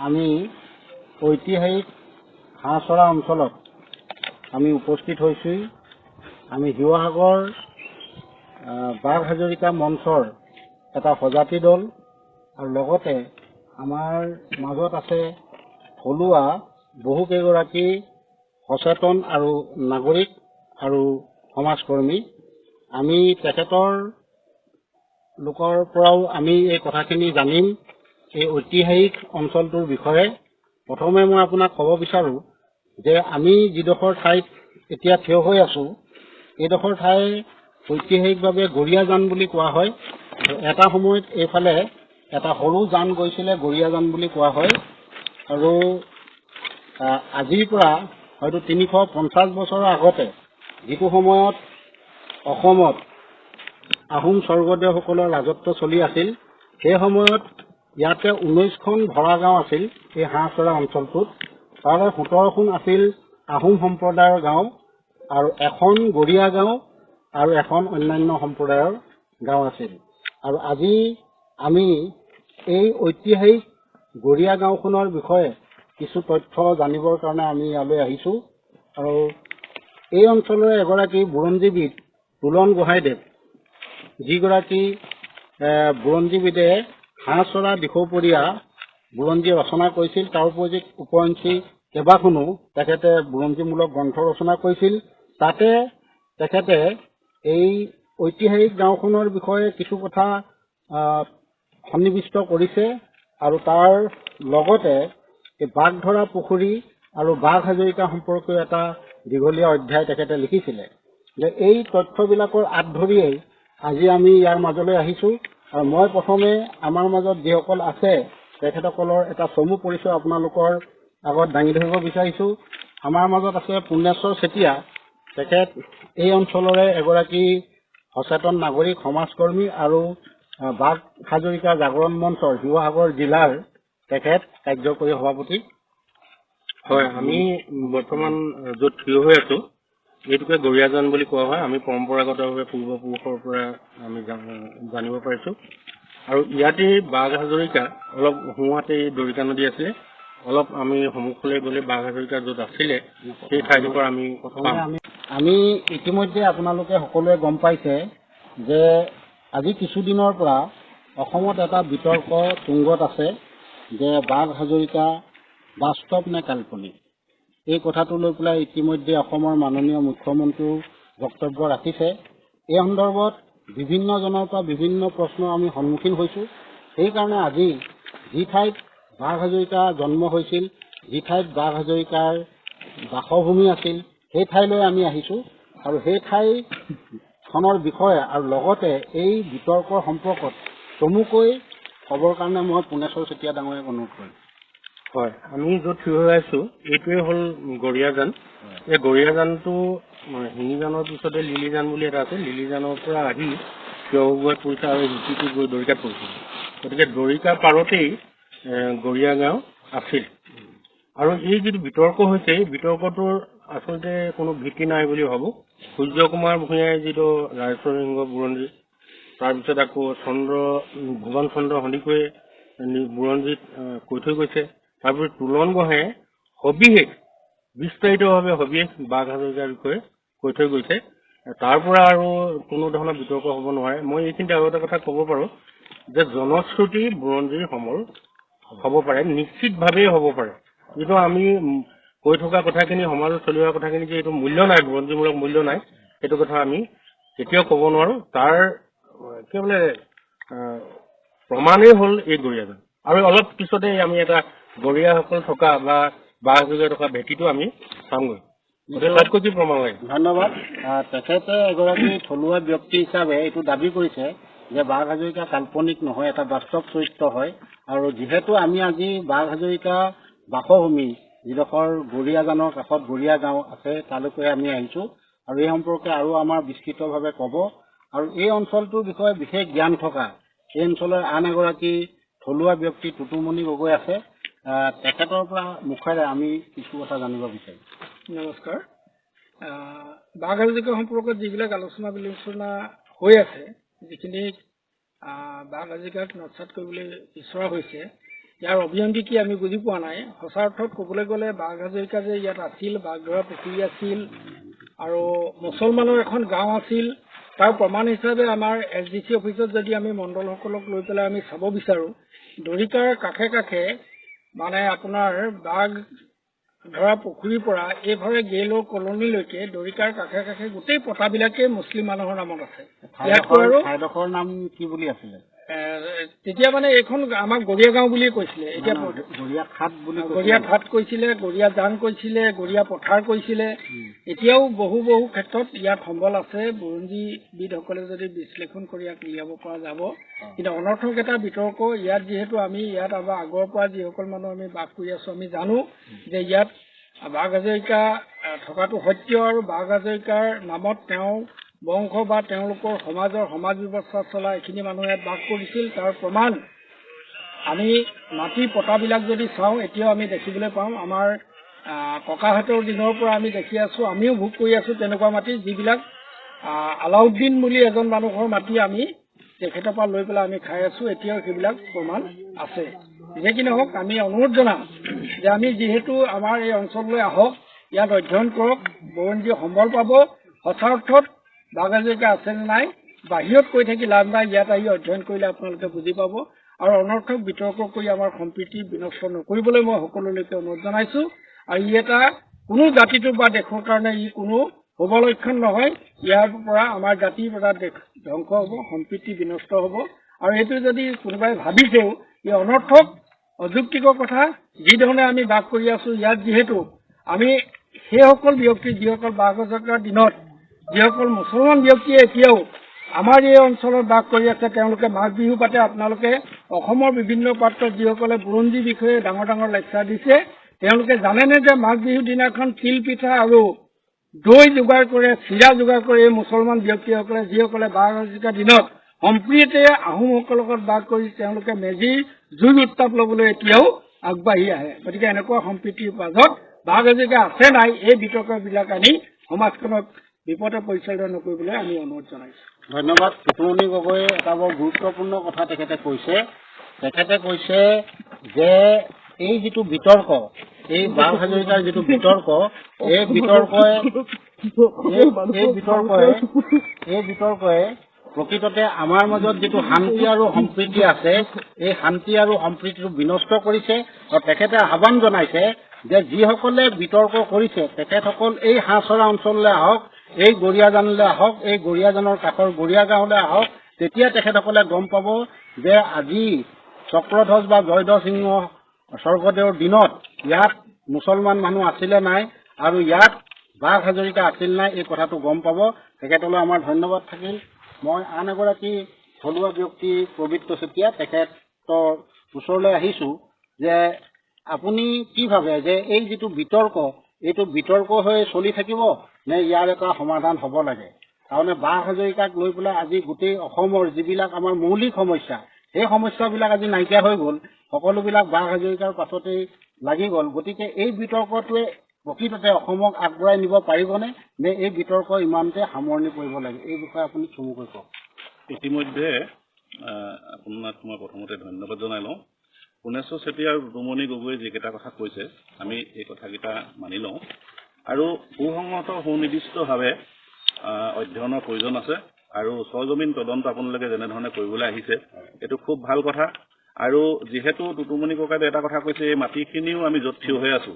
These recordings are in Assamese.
আমি ঐতিহাসিক হাঁহচৰা অঞ্চলত আমি উপস্থিত হৈছোঁ। আমি শিৱসাগৰ বাঘ হাজৰিকা মঞ্চৰ এটা সজাতি দল আৰু লগতে আমাৰ মাজত আছে থলুৱা বহুকেইগৰাকী সচেতন আৰু নাগৰিক আৰু সমাজকৰ্মী। আমি তেখেতৰ লোকৰ পৰাও আমি এই কথাখিনি জানিম এই ঐতিহাসিক অঞ্চলটোৰ বিষয়ে। প্ৰথমে মই আপোনাক ক'ব বিচাৰোঁ যে আমি যিডোখৰ ঠাইত এতিয়া থিয় হৈ আছোঁ, এইডোখৰ ঠাই ঐতিহাসিকভাৱে গৰীয়াজান বুলি কোৱা হয়। এটা সময়ত এইফালে এটা সৰু জান গৈছিলে, গৰীয়াজান বুলি কোৱা হয়। আৰু আজিৰ পৰা হয়তো 350 বছৰৰ আগতে যিটো সময়ত অসমত আহোম স্বৰ্গদেউসকলৰ ৰাজত্ব চলি আছিল, সেই সময়ত ইয়াতে 19খন ভৰা গাঁও আছিল এই হাঁহচৰা অঞ্চলটোত। তাৰে 17খন আছিল আহোম সম্প্ৰদায়ৰ গাঁও আৰু এখন গৰীয়া গাঁও আৰু এখন অন্যান্য সম্প্ৰদায়ৰ গাঁও আছিল। আৰু আজি আমি এই ঐতিহাসিক গৰীয়া গাঁওখনৰ বিষয়ে কিছু তথ্য জানিবৰ কাৰণে আমি ইয়ালৈ আহিছোঁ। আৰু এই অঞ্চলৰে এগৰাকী বুৰঞ্জীবিদ তোলন গোহাঁইদেৱ, যিগৰাকী বুৰঞ্জীবিদে হাঁহচৰা দিখৌপৰীয়া বুৰঞ্জী ৰচনা কৰিছিল, তাৰ উপৰি উপৰঞ্চি কেইবাখনো তেখেতে বুৰঞ্জীমূলক গ্ৰন্থ ৰচনা কৰিছিল। তাতে তেখেতে এই ঐতিহাসিক গাঁওখনৰ বিষয়ে কিছু কথা সন্নিৱিষ্ট কৰিছে আৰু তাৰ লগতে এই বাঘধৰা পুখুৰী আৰু বাঘ হাজৰিকা সম্পৰ্কীয় এটা দীঘলীয়া অধ্যায় তেখেতে লিখিছিলে। যে এই তথ্যবিলাকৰ আঁত ধৰিয়েই আজি আমি ইয়াৰ মাজলৈ আহিছোঁ। আৰু মই প্ৰথমে আমাৰ মাজত যিসকল আছে তেখেতসকলৰ এটা চমু পৰিচয় আপোনালোকৰ আগত দাঙি ধৰিব বিচাৰিছোঁ। আমাৰ মাজত আছে পুণ্যেশ্বৰ চেতিয়া। তেখেত এই অঞ্চলৰে এগৰাকী সচেতন নাগৰিক, সমাজকৰ্মী আৰু বাঘ হাজৰিকা জাগৰণ মঞ্চৰ শিৱসাগৰ জিলাৰ তেখেত কাৰ্যকৰী সভাপতি। হয়, আমি বৰ্তমান য'ত থিয় হৈ আছো এইটোকে গৰীয়াজান বুলি কোৱা হয়। আমি পৰম্পৰাগতভাৱে পূৰ্বপুৰুষৰ পৰা আমি জানিব পাৰিছো। আৰু ইয়াতে বাঘ হাজৰিকা অলপ সোঁহাতে দৰিকা নদী আছিলে, অলপ আমি সন্মুখলৈ গ'লে বাঘ হাজৰিকা য'ত আছিলে সেই ঠাইডোখৰ আমি প্ৰথমে আমি ইতিমধ্যে আপোনালোকে সকলোৱে গম পাইছে যে আজি কিছুদিনৰ পৰা অসমত এটা বিতৰ্ক তুংগত আছে যে বাঘ হাজৰিকা বাস্তৱ নে কাল্পনিক। এই কথাটো লৈ পেলাই ইতিমধ্যে অসমৰ মাননীয় মুখ্যমন্ত্ৰীও বক্তব্য ৰাখিছে। এই সন্দৰ্ভত বিভিন্নজনৰ পৰা বিভিন্ন প্ৰশ্ন আমি সন্মুখীন হৈছোঁ। সেইকাৰণে আজি যি ঠাইত বাঘ হাজৰিকা জন্ম হৈছিল, যি ঠাইত বাঘ হাজৰিকাৰ বাসভূমি আছিল, সেই ঠাইলৈ আমি আহিছোঁ। আৰু সেই ঠাইখনৰ বিষয়ে আৰু লগতে এই বিতৰ্কৰ সম্পৰ্কত চমুকৈ ক'বৰ কাৰণে মই পুনেশ্বৰ চেতিয়া ডাঙৰীয়াক অনুৰোধ কৰিম। হয়, আমি য'ত থিয় হৈ আছো এইটোৱে হ'ল গৰীয়াজান। এই গৰীয়াজানটো শিঙিজানৰ পিছতে লিলিজান বুলি এটা আছে, লিলিজানৰ পৰা আহি থিয় হৈ পৰিছে আৰু সিঁচিটো গৈ দৰিকাত পৰিছে। গতিকে দৰিকা পাৰতেই গৰীয়া গাঁও আছিল। আৰু এই যিটো বিতৰ্ক হৈছে, এই বিতৰ্কটোৰ আচলতে কোনো ভিত্তি নাই বুলি ভাবো। সূৰ্য কুমাৰ ভূঞাই যিটো ৰাজেশ্বৰ সিংহ বুৰঞ্জী, তাৰপিছত আকৌ ভুৱন চন্দ্ৰ সন্দিকৈয়ে বুৰঞ্জীত কৈ থৈ গৈছে। তাৰপিছত তোলন গোহাঁয়ে সবিশেষ বিস্তাৰিতভাৱে সবিশেষ বাঘ হাজৰিকাৰ বিষয়ে কৈ থৈ গৈছে। তাৰ পৰা আৰু কোনো ধৰণৰ বিতৰ্ক হ'ব নোৱাৰে। মই এইখিনিতে আৰু এটা কথা ক'ব পাৰোঁ যে জনশ্ৰুতি বুৰঞ্জীৰ সমল হ'ব পাৰে, নিশ্চিতভাৱেই হ'ব পাৰে। কিন্তু আমি কৈ থকা কথাখিনি, সমাজত চলি অহা কথাখিনি যে এইটো মূল্য নাই, বুৰঞ্জীমূলক মূল্য নাই, সেইটো কথা আমি কেতিয়াও ক'ব নোৱাৰোঁ। তাৰ কি বোলে প্ৰমাণেই হ'ল এই গৰীয়াজান। আৰু অলপ পিছতে আমি এটা গৰীয়াসকল থকা বা বাঘ হাজৰিকা থকা ভেটিটো আমি চামগৈ। গতিকে তাতকৈ কি প্ৰমাণ লাগে? ধন্যবাদ। তেখেতে এগৰাকী থলুৱা ব্যক্তি হিচাপে এইটো দাবী কৰিছে যে বাঘ হাজৰিকা কাল্পনিক নহয়, এটা বাস্তৱ চৰিত্ৰ হয়। আৰু যিহেতু আমি আজি বাঘ হাজৰিকা বাসভূমি যিডোখৰ গৰীয়াজানৰ কাষত গৰীয়া গাঁও আছে তালৈকে আমি আহিছোঁ আৰু এই সম্পৰ্কে আৰু আমাৰ বিস্তৃতভাৱে ক'ব। আৰু এই অঞ্চলটোৰ বিষয়ে বিশেষ জ্ঞান থকা এই অঞ্চলৰ আন এগৰাকী থলুৱা ব্যক্তি টুটুমণি গগৈ আছে, তেখেতৰ পৰা মুখেৰে আমি কিছু কথা জানিব বিচাৰিম। নমস্কাৰ। বাঘ হাজৰিকা সম্পৰ্কত যিবিলাক আলোচনা বিলোচনা হৈ আছে, যিখিনি বাঘ হাজৰিকাক নৎসাত কৰিবলৈ বিচৰা হৈছে, ইয়াৰ অভিসন্ধি কি আমি বুজি পোৱা নাই। সঁচা অৰ্থত ক'বলৈ গ'লে বাঘ হাজৰিকা যে ইয়াত আছিল, বাঘধৰা পুখুৰী আছিল আৰু মুছলমানৰ এখন গাঁও আছিল, তাৰ প্ৰমাণ হিচাপে আমাৰ এছ ডি চি অফিচত যদি আমি মণ্ডলসকলক লৈ পেলাই আমি চাব বিচাৰোঁ, দৰিকাৰ কাষে কাষে মানে আপোনাৰ বাঘ ধৰা পুখুৰীৰ পৰা এইফালে গেইলৰ কলনীলৈকে দৰিকাৰ কাষে কাষে গোটেই পটাবিলাকেই মুছলিম মানুহৰ নামত আছে। ইয়াতকৈ আৰু ঠাইডোখৰৰ নাম কি বুলি আছিলে তেতিয়া? মানে এইখন আমাক গৰীয়া গাঁও বুলিয়ে কৈছিলে। এতিয়া গৰীয়া খাট বুলি, গৰীয়া খাট কৈছিলে, গৰীয়া জান কৈছিলে, গৰীয়া পথাৰ কৈছিলে। এতিয়াও বহু বহু ক্ষেত্ৰত ইয়াত সম্বল আছে, বুৰঞ্জীবিদসকলে যদি বিশ্লেষণ কৰি ইয়াক উলিয়াব পৰা যাব। কিন্তু অনৰ্থক এটা বিতৰ্ক ইয়াত, যিহেতু আমি ইয়াত আমাৰ আগৰ পৰা যিসকল মানুহ আমি বাস কৰি আছো, আমি জানো যে ইয়াত বাঘ হাজৰিকা থকাটো সত্য আৰু বাঘ হাজৰিকাৰ নামত তেওঁ বংশ বা তেওঁলোকৰ সমাজৰ সমাজ ব্যৱস্থা চলা এইখিনি মানুহ ইয়াত বাস কৰিছিল। তাৰ প্ৰমাণ আমি মাটিৰ পটাবিলাক যদি চাওঁ, এতিয়াও আমি দেখিবলৈ পাওঁ। আমাৰ ককাহঁতৰ দিনৰ পৰা আমি দেখি আছো, আমিও ভোগ কৰি আছো তেনেকুৱা মাটি, যিবিলাক আলাউদ্দিন বুলি এজন মানুহৰ মাটি আমি তেখেতৰ পৰা লৈ পেলাই আমি খাই আছো। এতিয়াও সেইবিলাক প্ৰমাণ আছে। যি কি নহওক, আমি অনুৰোধ জনাম যে আমি যিহেতু আমাৰ এই অঞ্চললৈ আহক, ইয়াত অধ্যয়ন কৰক, বুৰঞ্জী সম্বল পাব। সঁচা অৰ্থত বাঘ হাজৰিকা আছে নে নাই বাহিৰত কৈ থাকি লাভ নাই, ইয়াত আহি অধ্যয়ন কৰিলে আপোনালোকে বুজি পাব। আৰু অনৰ্থক বিতৰ্ক কৰি আমাৰ সম্প্ৰীতি বিনষ্ট নকৰিবলৈ মই সকলোলৈকে অনুৰোধ জনাইছো। আৰু ই এটা কোনো জাতিটোৰ বা দেশৰ কাৰণে ই কোনো শুভ লক্ষণ নহয়। ইয়াৰ পৰা আমাৰ জাতি বা দেশ ধ্বংস হ'ব, সম্প্ৰীতি বিনষ্ট হ'ব। আৰু এইটো যদি কোনোবাই ভাবিছেও, ই অনৰ্থক অযুক্তিকৰ কথা। যিধৰণে আমি বাস কৰি আছো ইয়াত, যিহেতু আমি সেইসকল ব্যক্তি যিসকল বাঘ হাজৰিকাৰ দিনত যিসকল মুছলমান ব্যক্তিয়ে এতিয়াও আমাৰ এই অঞ্চলত বাস কৰি আছে, তেওঁলোকে মাঘ বিহু পাতে। আপোনালোকে অসমৰ বিভিন্ন প্ৰান্তত যিসকলে বুৰঞ্জী বিষয়ে ডাঙৰ ডাঙৰ লেকচাৰ দিছে, তেওঁলোকে জানেনে যে মাঘ বিহুৰ দিনাখন তিল পিঠা আৰু দৈ যোগাৰ কৰে, চিৰা যোগাৰ কৰে এই মুছলমান ব্যক্তিসকলে, যিসকলে বাঘ হাজৰিকাৰ দিনত সম্প্ৰীতিৰে আহোমসকলৰ লগত বাস কৰি তেওঁলোকে মেজিৰ জুই উত্তাপ ল'বলৈ এতিয়াও আগবাঢ়ি আহে। গতিকে এনেকুৱা সম্প্ৰীতিৰ মাজত বাঘ হাজৰিকা আছে নাই এই বিতৰ্কবিলাক আনি সমাজখনক বিপদে পৰিচালিত নকৰিবলৈ আমি অনুৰোধ জনাইছো। ধন্যবাদ। টুটুমণি গগৈয়ে এটা বৰ গুৰুত্বপূৰ্ণ কথা তেখেতে কৈছে। তেখেতে কৈছে যে এই যিটো বিতৰ্ক, এই বাঘ হাজৰিকাৰ যিটো বিতৰ্ক, এই বিতৰ্কই প্ৰকৃততে আমাৰ মাজত যিটো শান্তি আৰু সম্প্ৰীতি আছে, এই শান্তি আৰু সম্প্ৰীতিটো বিনষ্ট কৰিছে। আৰু তেখেতে আহ্বান জনাইছে যে যিসকলে বিতৰ্ক কৰিছে, তেখেতসকল এই হাঁহচৰা অঞ্চললৈ আহক, এই গৰীয়াজানলৈ আহক, এই গৰীয়াজানৰ কাষৰ গৰীয়া গাঁৱলৈ আহক। তেতিয়া তেখেতসকলে গম পাব যে আজি চক্ৰধ্বজ বা জয়ধ্বজ সিংহ স্বৰ্গদেউৰ দিনত ইয়াত মুছলমান মানুহ আছিলে নাই আৰু ইয়াত বাঘ হাজৰিকা আছিল নাই, এই কথাটো গম পাব। তেখেতলৈ আমাৰ ধন্যবাদ থাকিল। মই আন এগৰাকী থলুৱা ব্যক্তি পবিত্ৰ চেতিয়া, তেখেতৰ ওচৰলৈ আহিছো যে আপুনি কি ভাবে যে এই যিটো বিতৰ্ক, এইটো বিতৰ্ক হৈ চলি থাকিব নে ইয়াৰ এটা সমাধান হ'ব লাগে? তাৰমানে বাঘ হাজৰিকাক লৈ পেলাই আজি গোটেই অসমৰ যিবিলাক আমাৰ মৌলিক সমস্যা, সেই সমস্যাবিলাক আজি নাইকিয়া হৈ গ'ল। সকলোবিলাক বাঘ হাজৰিকাৰ পাছতেই লাগি গ'ল। গতিকে এই বিতৰ্কটোৱে প্ৰকৃততে অসমক আগবঢ়াই নিব পাৰিবনে, নে এই বিতৰ্ক ইমানতে সামৰণি পৰিব লাগে? এই বিষয়ে আপুনি চমুকৈ কওক। ইতিমধ্যে আপোনাক মই প্ৰথমতে ধন্যবাদ জনাই লওঁ। পুনেশ্বৰ চেতিয়া আৰু টুটুমণি গগৈয়ে যিকেইটা কথা কৈছে, আমি এই কথাকেইটা মানি লওঁ আৰু সুসংহত সুনিৰ্দিষ্টভাৱে অধ্যয়নৰ প্ৰয়োজন আছে। আৰু সৰজমিন তদন্ত আপোনালোকে যেনেধৰণে কৰিবলৈ আহিছে, এইটো খুব ভাল কথা। আৰু যিহেতু টুটুমণি ককাইদেৱে এটা কথা কৈছে, এই মাটিখিনিও আমি য'ত থিয় হৈ আছো,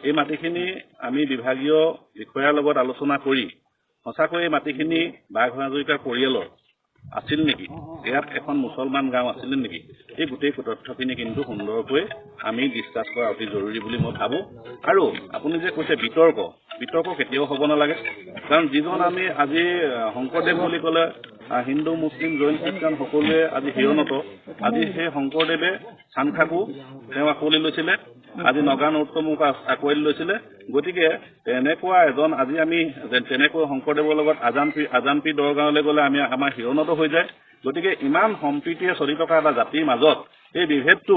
এই মাটিখিনি আমি বিভাগীয় বিষয়াৰ লগত আলোচনা কৰি সঁচাকৈ এই মাটিখিনি বাঘ হাজৰিকাৰ পৰিয়ালৰ আছিল নেকি, ইয়াত এখন মুছলমান গাঁও আছিলে নেকি, এই গোটেই তথ্যখিনি কিন্তু সুন্দৰকৈ আমি ডিছকাছ কৰা অতি জৰুৰী বুলি মই ভাবোঁ। আৰু আপুনি যে কৈছে বিতৰ্ক, বিতৰ্ক কেতিয়াও হ'ব নালাগে। কাৰণ যিজন আমি আজি শংকৰদেৱ বুলি ক'লে হিন্দু, মুছলিম, জৈন, খ্ৰীষ্টান সকলোৱে আজি শিৰনত। আজি সেই শংকৰদেৱে চানখাকো তেওঁ আঁকোৱালি লৈছিলে, আজি নগা নৰোত্তমকো আঁকোৱালি লৈছিলে। গতিকে তেনেকুৱা এজন আজি আমি তেনেকৈ শংকৰদেৱৰ লগত আজানপীৰ দৰগাঁৱলৈ গ'লে আমি আমাৰ শিৰনত হৈ যায়। গতিকে ইমান সম্প্ৰীতিৰে চলি থকা এটা জাতিৰ মাজত এই বিভেদটো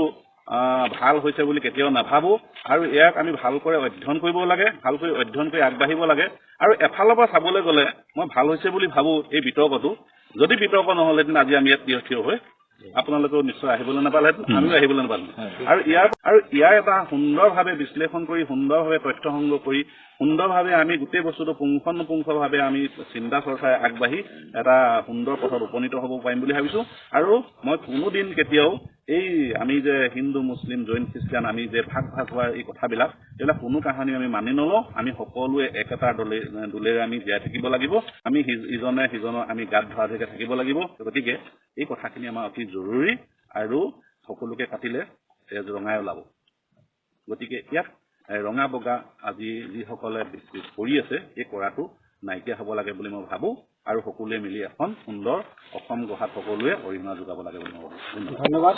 ভাল হৈছে বুলি কেতিয়াও নাভাবো। আৰু ইয়াক আমি ভালকৈ অধ্যয়ন কৰিব লাগে, ভালকৈ অধ্যয়ন কৰি আগবাঢ়িব লাগে। আৰু এফালৰ পৰা চাবলৈ গ'লে মই ভাল হৈছে বুলি ভাবো এই বিতৰ্কটো। যদি বিতৰ্ক নহ'লহেঁতেন, আজি আমি ইয়াত থিয় থিয় হৈ আপোনালোকেও নিশ্চয় আহিবলৈ নাপালেহেঁতেন, আমিও আহিবলৈ নাপালোহেঁতেন। আৰু ইয়াৰ এটা সুন্দৰভাৱে বিশ্লেষণ কৰি, সুন্দৰভাৱে তথ্য সংগ্ৰহ কৰি, সুন্দৰভাৱে আমি গোটেই বস্তুটো পুংখানুপুংখভাৱে আমি চিন্তা চৰ্চাৰে আগবাঢ়ি এটা সুন্দৰ পথত উপনীত হ'ব পাৰিম বুলি ভাবিছো। আৰু মই কোনোদিন কেতিয়াও এই আমি যে হিন্দু, মুছলিম, জৈন, খ্ৰীষ্টিয়ান, আমি যে ভাগ ভাগ হোৱাৰ এই কথাবিলাক, এইবিলাক কোনো কাহানিও আমি মানি নলওঁ। আমি সকলোৱে একেটা দলেৰে আমি জীয়াই থাকিব লাগিব। আমি ইজনে সিজনৰ আমি গাত ধৰা ধৰিকে থাকিব লাগিব। গতিকে এই কথাখিনি আমাৰ অতি জৰুৰী। আৰু সকলোকে কাটিলে তেজ ৰঙাই ওলাব। গতিকে ইয়াত ৰঙা বগা আজি যিসকলে কৰি আছে, এই কৰাটো নাইকিয়া হ'ব লাগে বুলি মই ভাবোঁ। আৰু সকলোৱে মিলি এখন সুন্দৰ অসম গঢ়াত সকলোৱে অৰিহণা যোগাব লাগে বুলি মই ভাবোঁ। ধন্যবাদ। ধন্যবাদ।